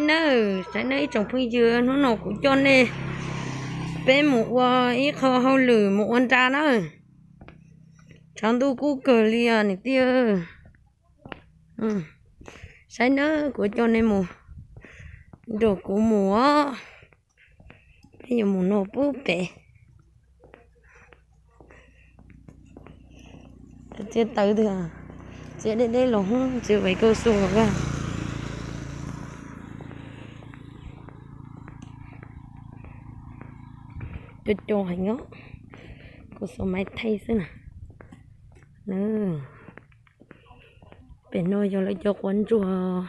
Nawb, saib nawb ib tsoom phooj ywg, hnub no kuv coj nej peb mus ua ib qho hauj lwm mus ua nra nawb. Tshav ntuj kub kawg li os niam tij. Saib nawb, kuv coj nej mus, nrog kuv mus os. Peb yuav mus no pub pem. Txiav taws twg, txiav deb deb los hub txiav vev kauj xu los. Cov cov heev os, kauj xu maiv thaij xwb na. Pem no yog lawv cov quav ntsuag,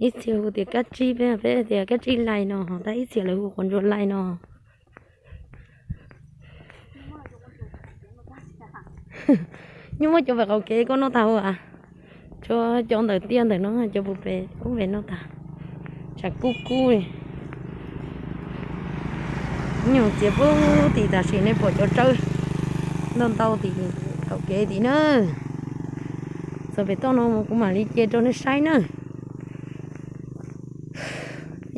ib txhia hu tias kab tsib, peb peb tias kab tsib lais no, tab ib txhia lawv hu quav ntsuag lais no. Nyuaj muab cov pem qaum kev koj noj tag ua, tshuav cov ntawm tiaj ntawm no cov puag pem ub pem noj tag. Tshav kub kub li. Nyuag txiav pub tim tam sim nej pom cov tsawb ntau ntau tim qaum kev tim na. Txog pem toj no mus kuv mam li ce rau nej saib na.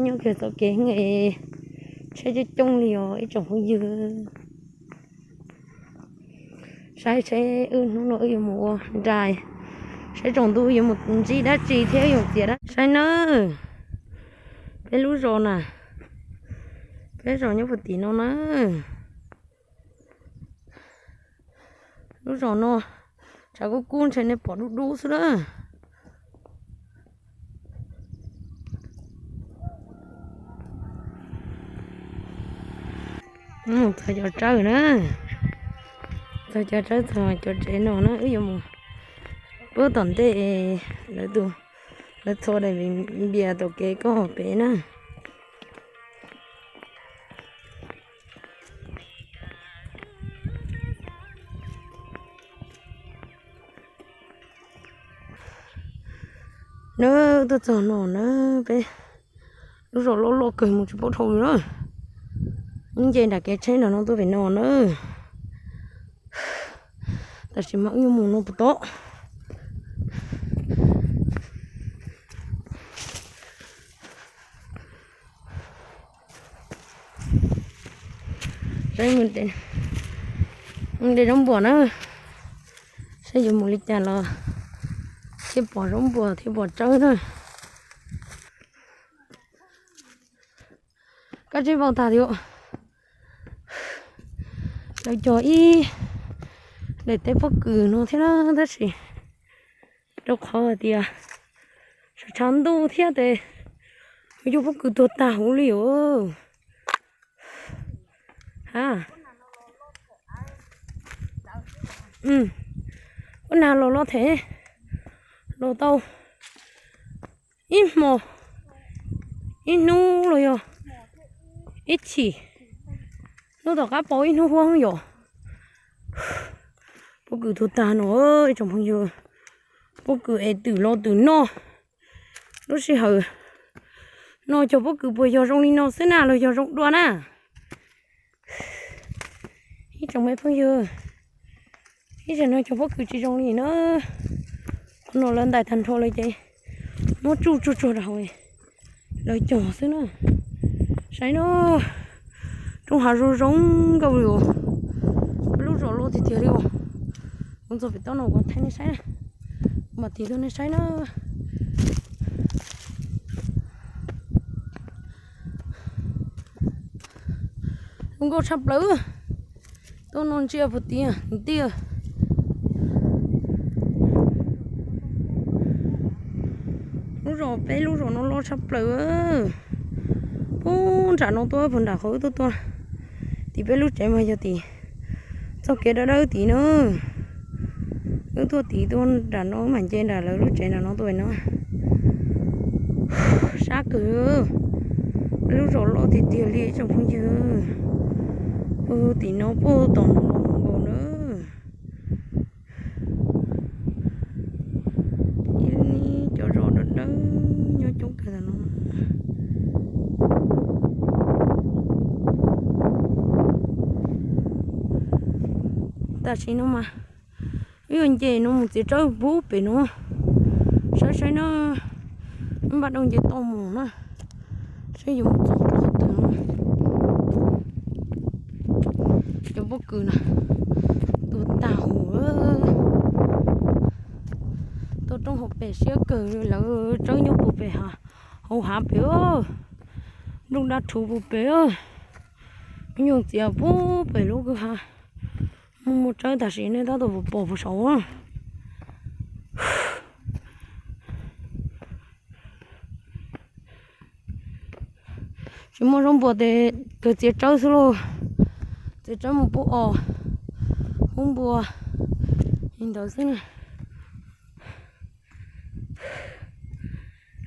Nyob kiag txoj kev tsheb coob coob li os ib tsoom phooj ywg. Saib seb wb hnub no wb yuav mus ua nra, saib tsaus ntuj wb yuav mus ntsib dab tsi thiab wb yuav txiav dab. Saib nawb, peb lub zos na, peb zos nyob puag tim no na. Lub zos no tshav kub kub ntshe nej pom dub dub xwb na. Mus txog cov tsawb na, txog cov tsawb txog cov tsev no na wb yuav mus. Puag tom ntej lawv tus, lawv txhua daim npias tom kev koj pem na. Na, tuaj txog no na, peb lub zos loj loj kawg mus tsis paub dhau li na. Nce nram kev tsheb nram no tuaj pem no na. Tam sim mas wb yuav mus no puas tau. Saib mus de zaub npuas na, saib yuav mus li cas los thiaj pom zaub npuas thiaj pom tsawb na. Kab tsib vau tag tiag. Lawv cog ib daim teb pob kws no thiab na, tab sis rau qhov hais tias tshav ntuj thiab tes yog pob kws tuag tag huv li os. Ha, ua nag los los them, los tau ib hmo, ib hnub los yog ib chim, hnub tom qab pau ib hnub huab yom. Pob kws tuag tag no ib tsoom phooj ywg, pob kws es twm los twm noj. Lub sij hawm no cog pob kws puas yog zoo li no xwb na los yog zoo dua na? Ib tsoom me phooj ywg, ib zaug no cog pob kws tsis zoo li na. Qhov no lawv ntais tag nrho lawm ces muab tsuj tsuag tsuag rau hauv lawv cog xwb na. Saib no, roob hav zoo zoo nkauj li os. Lub zos loj tiag tiag li os. Kuv txog pem toj no kuv thaij nej saib na, kuv mam tig tuaj nej saib na. Zoo nkauj tshaj plaws. Tuaj no ntsia puag tid tiag. Lub zos, peb lub zos no loj tshaj plaws. Puag nram no tuaj puag nram qhov wb tuaj tuaj, tim peb lub tsev mas yog tim txoj kev dawb dawb tid na. Wb tuaj tid tuaj nram no wb mam nce nram lawv lub tsev nram no tuaj no. Sab kawg, lub zos loj tiag tiag li tsoom phooj ywg. Puag tim no puag tom no los mus nkaus na. Cov zos dawb dawb nyob coob kawg ntawm no. Tam sim no mas wb yuav nce no mus txiav tsawb pub pem no. Saib saib na, Npaj dej nce toj mus na, saib yuav mus txog rau qhov twg na. Cov pob kws na, tuag tag huv. Tuaj roob hauv pes siab kawg, lawv tsawb nyob puag pem, hauv hav pem, nplooj dab rhuv puag pem. Nyuj txiav puag pem lub kwj ha, muaj muaj tsawb tam sim nej tab tom pom puag saud. Tsis muaj zaub npua tes kawg txiav tsawb xwb lauj, txiav tsawb mus pub os, pub npua li ntawd xwb na.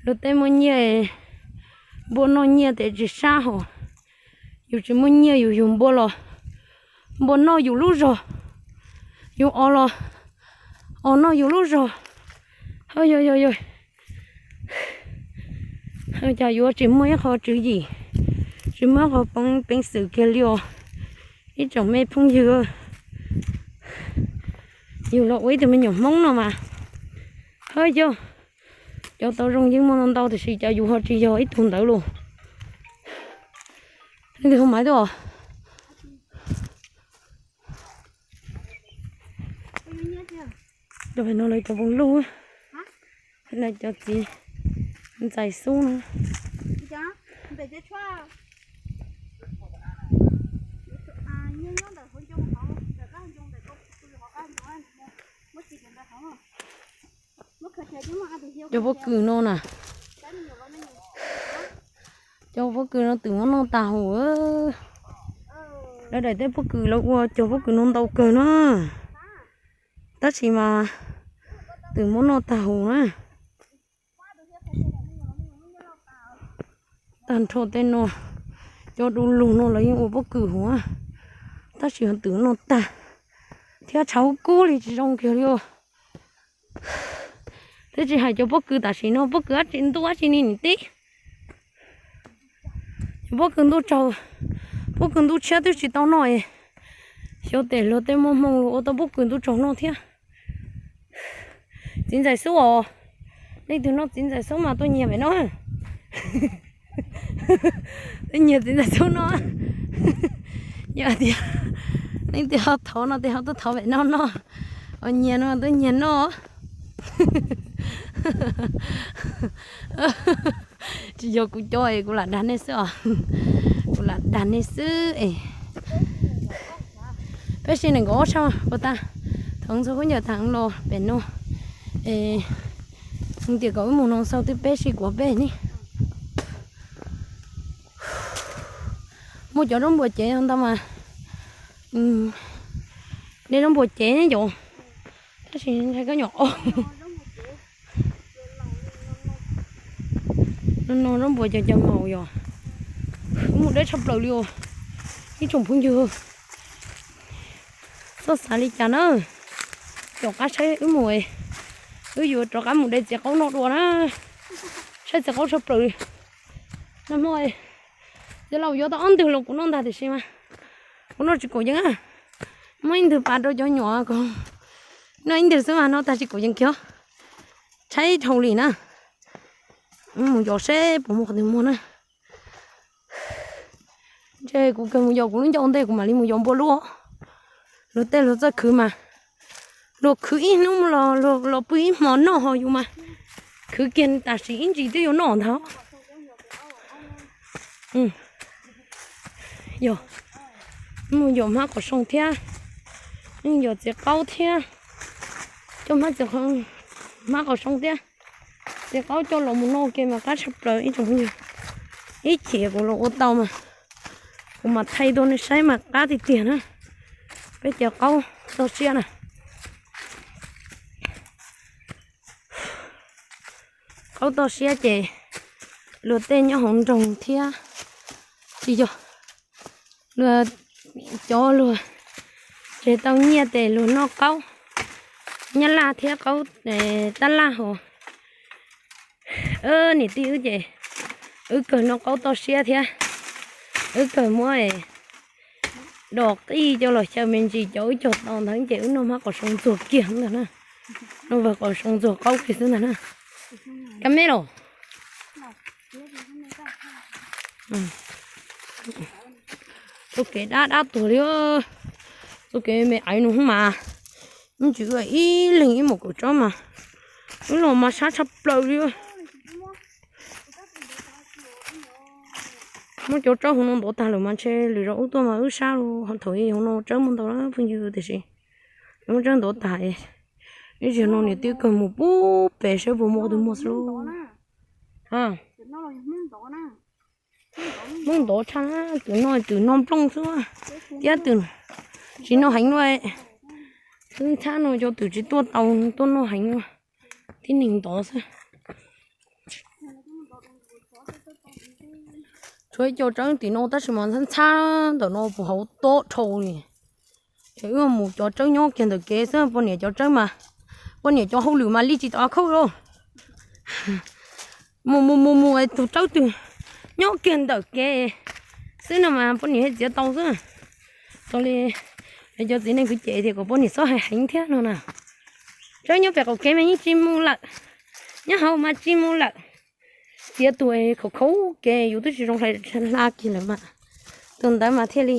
Luag tej muaj nyiaj, npua noj nyiaj tes tsis sab hos, yus tsis muaj nyiaj yus yug npua los npua noj yus lub zog, yus os los os noj yus lub zog. Hawj yog yog yog, cas yuav tsis muaj ib qho tswv yim, tsis muaj ib qho peev xwm kiag li os. Ib tsoom me phooj ywg, yus los ua ib tug me nyuam Hmoob no mas, hawj yog, cov tau zoo yeej muaj ntau ntau tiam sis cas yus ho tsis yog ib tug ntawd los. Leej twg hu maiv tuaj os? Cov pem no lawv cov poob lug, lawv cov txiv ntxais xub no. Cov pob kws no na, cov pob kws no twm muab noj tag huv. Lawv daim teb pob kws lawv ua cov pob kws no ntau kawg na, tab sis mas twm muab noj tag huv na. Tag nrho tej no, cov du lug no lawv yeej ua pob kws huv, tab sis twm noj tag thiab tshav kub li tsis zoo kiag li os. Twb tsis hais cov pob kws tam sim no, pob kws dab tsi ntuj dab tsi ni niam tij. Cov pob kws ntuj tsaug, pob kws ntuj tshiab twb tsis tau noj es, xyov tes luag tej muaj hmoo los ua tau pob kws ntuj tsaug noj thiab. Txiv ntxawm xub os, leej twg noj txiv ntxawm xub mas tuaj nyiag pem no. Tuaj nyiag txiv ntxawm xub no. Yog tias leej twg ho thov no ces ho tuaj thov pem no noj. Ho nyiag no tuaj nyiag noj. Tsis yog kuv cov es kuv lam dag nej xwb os. Kuv lam dag nej xwb es. Peb si nees nkaum ob sab puas tag, thaum ntxhua khaub ncaws thaum los pem no es, tias kom wb mus no xaus twb peb si kuv peb ne. Muaj cov zaub npua cev ntau mas, nej zaub npua cev ne yom, tab sis ntshai koj nyom o. No no zaub npua cov cov maum yog, wb mus deb tshaj plaws li os ib tsoom phooj ywg. Txhob xav li cas na, caum qab saib wb mus, wb yuav rov qab mus de txiv qaub noj dua na. Saib txiv qaub tshaj plaws. Nag hmo txiv laus yuav tau ob ntwg los kuv noj ntag tiam sis mas kuv noj tsis kaum yeev. Muab ib ntwg pas rau cov nyuam kom noj ib ntwg xwb mas noj tag tsis kaum yeev kiag. Tshaib dhau li na. Mus yos seb puas muaj qhov twg muag na. Ntshe kuv kawg mus yos kuv lub ncauj ntej kuv mam li mus yos npua luaj. Luag tej luag txawj khwv mas, luag khwv ib hnub los pw ib hmo noj ho yus mas khwv kiag tam sim ib ntsis twb yuav noj ntag. Yog, mus yos hmab qos soo thiab, yos txiv qaub thiab, coj hmab txiv, hmab qos soo thiab txiv qaub coj los mus noj ke mas qab tshaj plaws ib tsoom phooj ywg. Ib chim kuv los ua tau mas kuv mam thaij tuaj nej saib mas qab tiag tiag na. Peb cov qaub toj siab na. Qaub toj siab ces luag tej nyob hauv nroog thiab, tsis yog, luag, cov luag tseg tau nyiaj ces luag noj qaub nyab laj thiab qaub tab laj hos. Niam tij wb ces wb kawg noj qaub toj siab thiab, wb kawg muab dos qij coj los xyaw me ntsis cov wb cog tau ntawd ces wb noj hmab qos soo ntxuag kiag ntag na. Noj vawg qos soo ntxuag qaub kiag xwb ntag na. Kab meb los, Txoj kev dab dab tuag li, txoj kev me aiv no mas, ib ntsis wb ib leeg ib mus kaum tsob mas, wb los mas sab tshaj plaws li. Muab cov tsawb hauv no ntov tag lawm mas ntshe lwm zaus wb tuaj mas wb sab los ho thaum hauv no tsawb muaj ntau na phooj ywg tiam sis muab tsawb ntov tag, ib zaug no niam twb kawg mus pub pem saib puas muaj tus muaj xwb lauj. Muab ntov tshaj, twm no twm no nplooj xwb thiab twm tsis noj heev no. Twb ntxhab no cov twm tsis tuaj tau, tuaj noj heev no. Tib neeg ntov xwb. Tshuav ib co tsawb tim no tab sis mas ntxhab ntxhab ntawm no puas hauv tob dhau li. Ces wb mus cov tsawb nyob kiag ntawm kev xwb, poj niam cov tsawb mas, poj niam cov hauj lwm mas li tsis tau khauj lauj. Mus mus mus mus tus tsawb twg nyob kiag ntawm kev xwb no mas poj niam thiaj txiav tau xwb. Tau li, cov txiv neej kwv cem tias kom poj niam txhob hais heev thiab no na. Tsawb nyob pem qaum kev mas yeej tsis mus lawm, nyob hauv mas tsis mus lawm. Txiav tus khaum khaum kev yus twb tsis zoo hla kiag lawm mas, tus ntawd mas thiaj li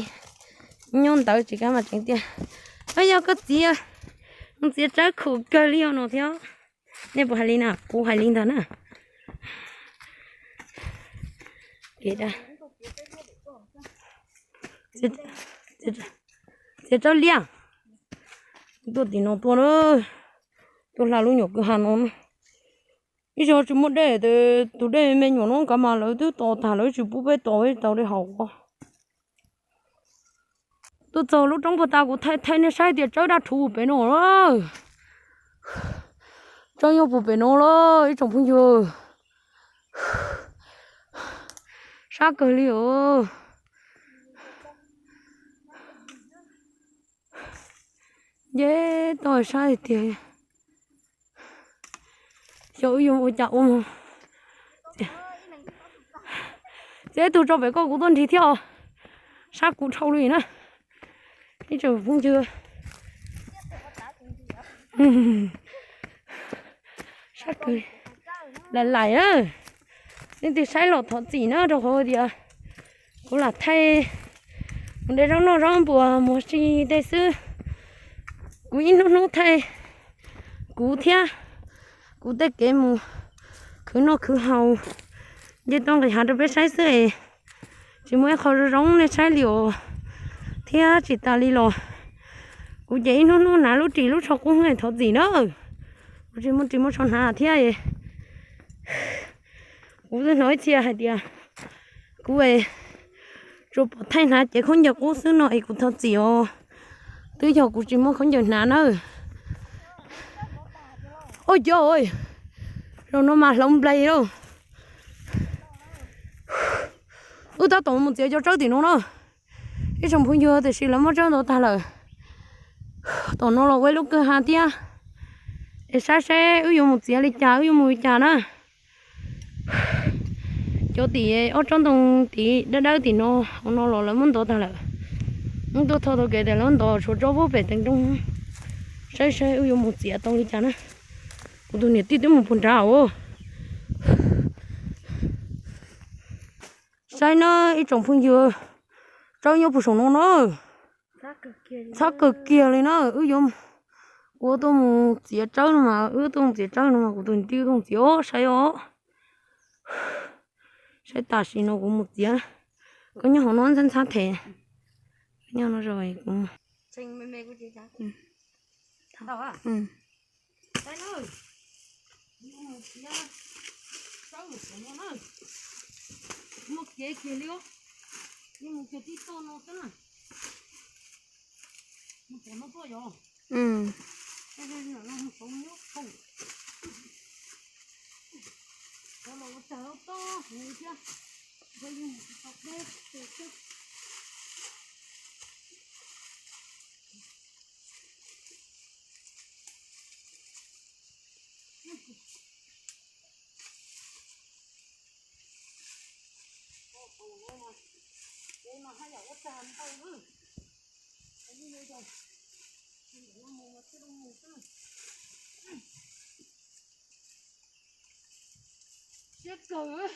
nyob ntawd tsis kam mas tseem tias, yog koj txiv, mus txiav tsawb khaum kawg li os no thiab. Nej puas hais li na? Kuv hais li ntag na. Txiav tsawb liaj, tuaj tim no tuaj, tuaj hla lub nyuam kwj ha no. Ib zaug tsis muaj dej, tus dej me nyuam no kav mas lawv twb tos tag lawv tsis pub peb tos peb tau dej haus. Tuaj txog lub roob puag ta kuv thaij thaij nej saib tias tsawb dab rhuv pem no lawm. Tsawb nyob puag pem no lawm ib tsoom phooj ywg. Sab kawg li os. Nce toj sab tiag. Xyov wb yuav ua cas ua mus. Txiav ib tug tso pem koj kuv tuaj nrhiav thiab os. Sab kuv dhau li na. Ib tsoom phooj ywg. Sab kawg. Laim laim na. Leej twg saib los thov txim na rau qhov tias kuv lam thaij mus de zaub noj zaub npuas mus si tej xwb. Kuv ib hnub hnub thaij kuv thiab kuv tej kev mus khwv noj khwv haus, nce toj nqis hav rau peb saib xwb es tsis muaj ib qho zoo zoo nej saib li os. Thiab tsis tas li los kuv ces ib hnub hnub hnav lub ris lub tsho qub es thov txim na. Kuv tsis muaj ris muaj tsho hnav thiab. Kuv twb hnov ib txhia hais tias kuv tsuas pom thaij hnav cev khaub ncaws qub xwb no es kuv thov txim os. Twb yog kuv tsis muaj khaub ncaws hnav na. Ua cas zaum no mas hlauv nplais lauj. Wb tab tom mus txiav cov tsawb tim no na. Ib tsoom phooj ywg, tiam sis lawv muab tsawb ntau tag lawm. Tom no los ua ib lub kwj ha thiab. Es saib seb wb yuav mus txiav li cas, wb yuav mus li cas na. Cov tim ob tsob ntoo tid dawb dawb tim no, hauv no los lawv muab ntov tag lawm. Wb tuaj txog tau kev tias lawv muab ntov tshuav tsob pub pem teev nrooj. Saib saib wb yuav mus txiav tau li cas na. Kuv tus niam tij twb mus puag nrad os. Saib na ib tsoom phooj ywg, tsawb nyob puag saum no na. Txhab kawg kiag li na, wb yuav, kuv tuaj mus txiav tsawb no mas, wb tuaj mus txiav tsawb no mas kuv tus niam tij tuaj mus txiav os, saib os. Saib tam sim no kuv mus txiav, koj nyob hauv no ntxhab ntxhab them, nyob no kuv Siab kawg.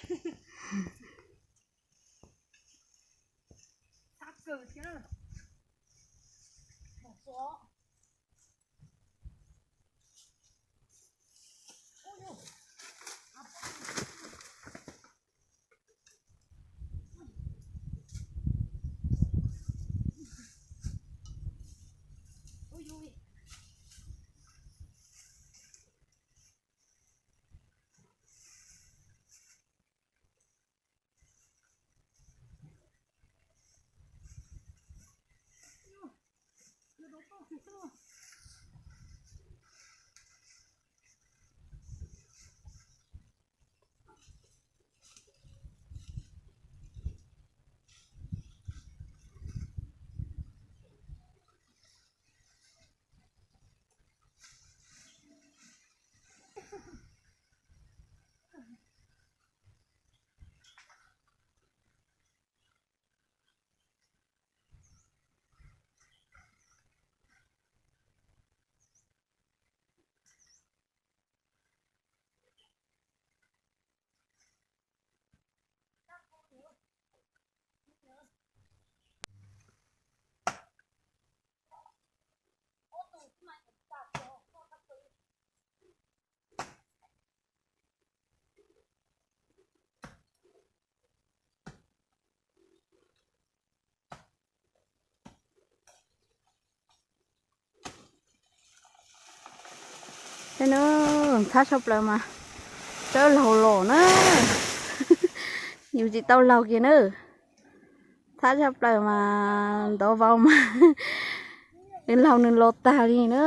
Ntxhab tshaj plaws mas, tsawb laug los na, yus tsis tau laug kiag na. Ntxhab tshaj plaws mas ntov vau mas, laug nws los tag li na.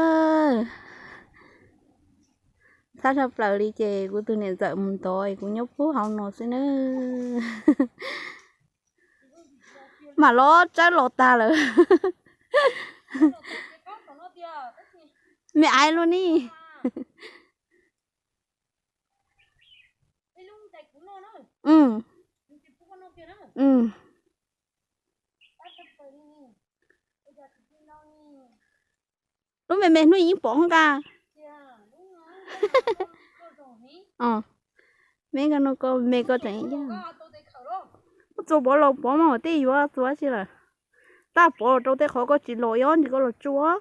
Ntxhab tshaj plaws li ces kuv tus niam ntxawm mus ntov es kuv nyob puag hauv no xwb na. Mam los tsawb los tag lawm. Me aiv luaj ni. Lub me me hnub yeej pom nqa. Me ko no ko me ko tseem ib yam. Muab txua pov los pov mas tej yuav txua tsi lawm. Tab pov los rau tej qhov koj tsis los ib ob ntsis koj los tsuas.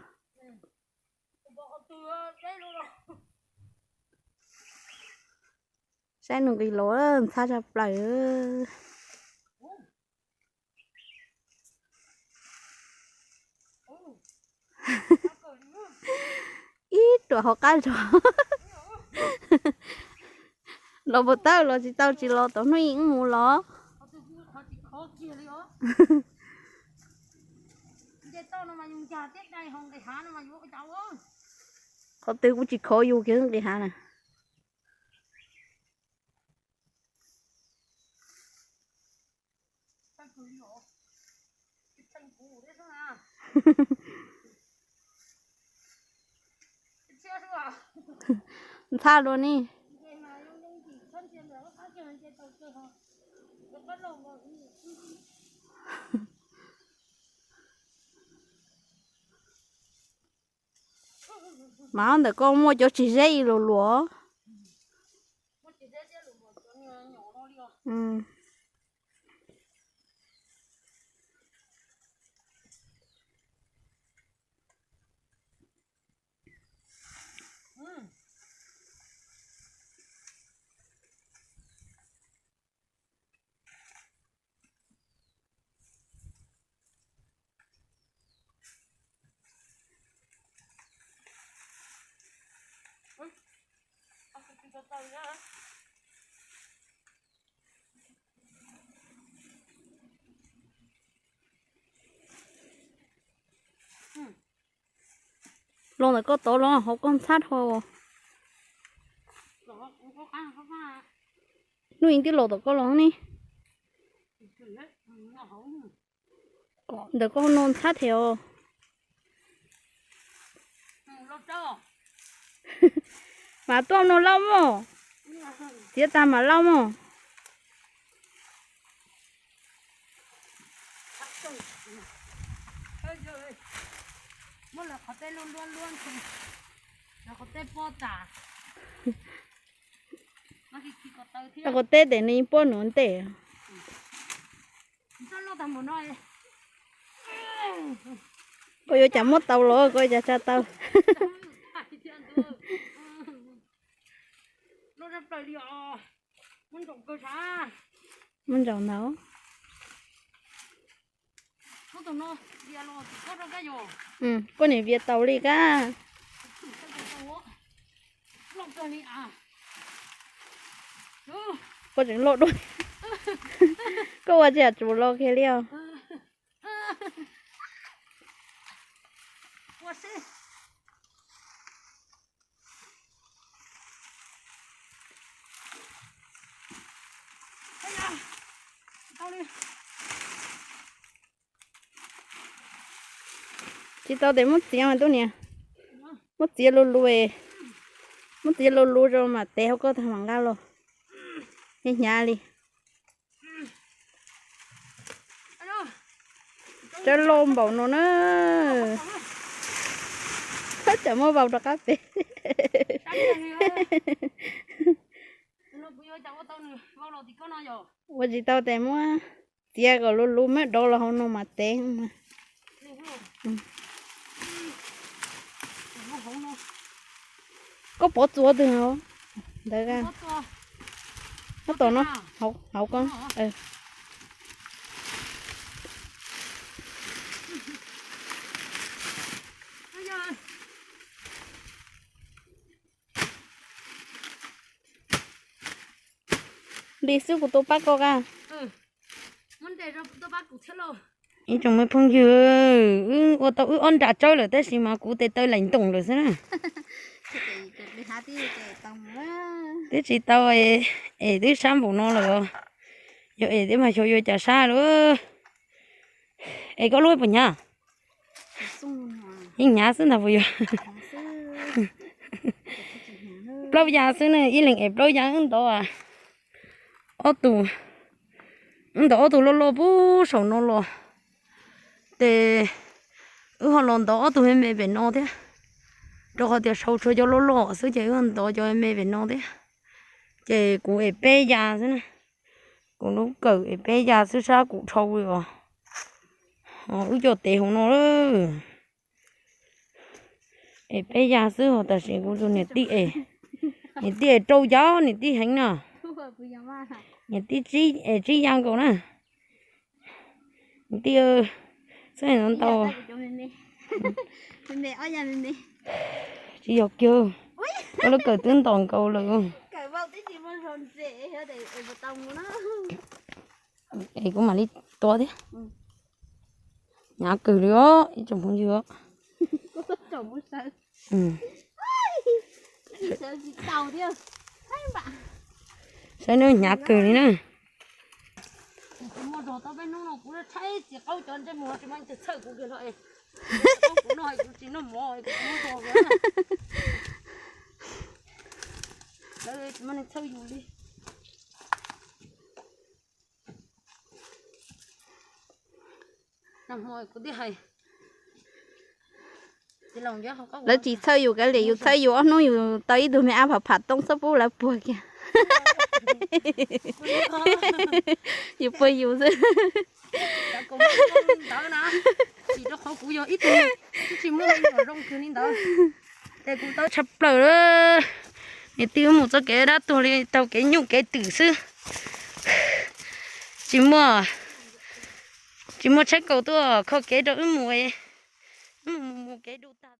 Saib nws nqis los ntxhab tshaj plaws. Ib ruam hauv qab zog. Los puas tau los tsis tau tsis los tau hnub ib mus los. Qhov twg kuv tsis khov yus kiag nqis hav na. Ntxhab dua ni. Mas ntawm koj muaj cov tsis zeb ib luas luas. Los ntawm koj tod los hauv koj ntxhab dhau. Hnub ib twb los tom koj los ne. Ntawm koj no ntxhab thiab os. Mas tuaj no lauj mog. Txiav tag mas lauj mog. Qhov teb tes nws puab nuav ntej. Koj yuav cas muab tau los koj yuav cas tsa tau. Muab ntsaum ntawd. Koj nim vias tau li kab. Koj tseem loj dua. Koj ua tsis tsuas los kiag li os. Ua xwb. Tsis tau tes muab txiav mas tub niam. Muab txiav lus lus, muab txiav lus lus rau mas tev hauv koj tag mam nqa los. Hnyav hnyav li. Tsawb loj npaum no na. Txhob tsam muab vau rov qab pem. Ua tsis tau tes muab txiav kom luv luv muab dov los hauv no mas tev. Koj pov txuas twg ntawd, tab tom no, hauv koj. Li xwb kuv tua pab koj ka. Ib tsoom me phooj ywg, wb ua tau wb ob nra tsawb lawm tab sis mas kuv tes taw laim ntoos lawm xwb na. Twb tsis tau es twb sab npaum no lawm. Yog es twb mas xyov yuav cas sab lawm. Es koj lub puas hnyav? Yeej hnyav xwb ntag puas yog? Plaub ya xwb ne, ib leeg es plaub ya. Wb ntov ob tug, wb ntov ob tug loj loj puag saum no los, ces wb ho los ntov ob tug me me pem no thiab, rau qhov tias sau tshuav cov loj loj xwb ces wb ntov cov me me pem no thiab. Ces kuv es peb ya xwb na, kuv lub kawm es peb ya xwb sab kuv dhau li os. Wb coj tev hauv no lawm. Es peb ya xwb ho tam sim kuv tus niam tij es, niam tij es rau ya niam tij heev no. Niam tij es tsib ya nkaus na. Niam tij, xwb no ntau. Tsis yog kiag, koj lub kawm twb ntos nkaus lawm. Es kuv mam li tua thiab. Hnyav kawg li os ib tsoom phooj ywg. Saib no hnyav kawg li na. Lawv tsis txhawj yus kav liam, yus txhawj yus ob hnub yus tau ib tug me ab pham pham tooj xub pub lawv puag kiag. Yus puag yus xwb. Tsis rau qhov kuv yog ib tug tsis muaj zoo kawg li ntawd, ces kuv tau tshaj plaws. Niam tij wb mus txoj kev dab tuag li, taug kev nyuj kev twm xwb. Tsis muaj, tsis muaj tsheb kaus tuaj kho kev rau wb mus, wb mus mus kev du tag.